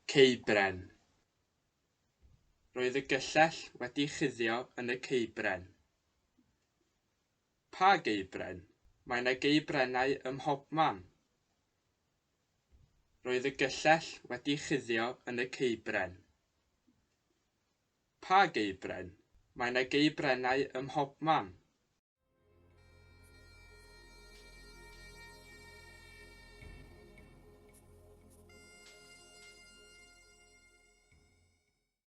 Ceubren. Roedd y gyllell wedi'i chuddio yn y ceubren. Pa geubren? Mae 'na geubrenau ym mhobman. Roedd y gyllell wedi'i chuddio yn y ceubren. Pa geubren? Mae 'na geubrenau ym mhobman.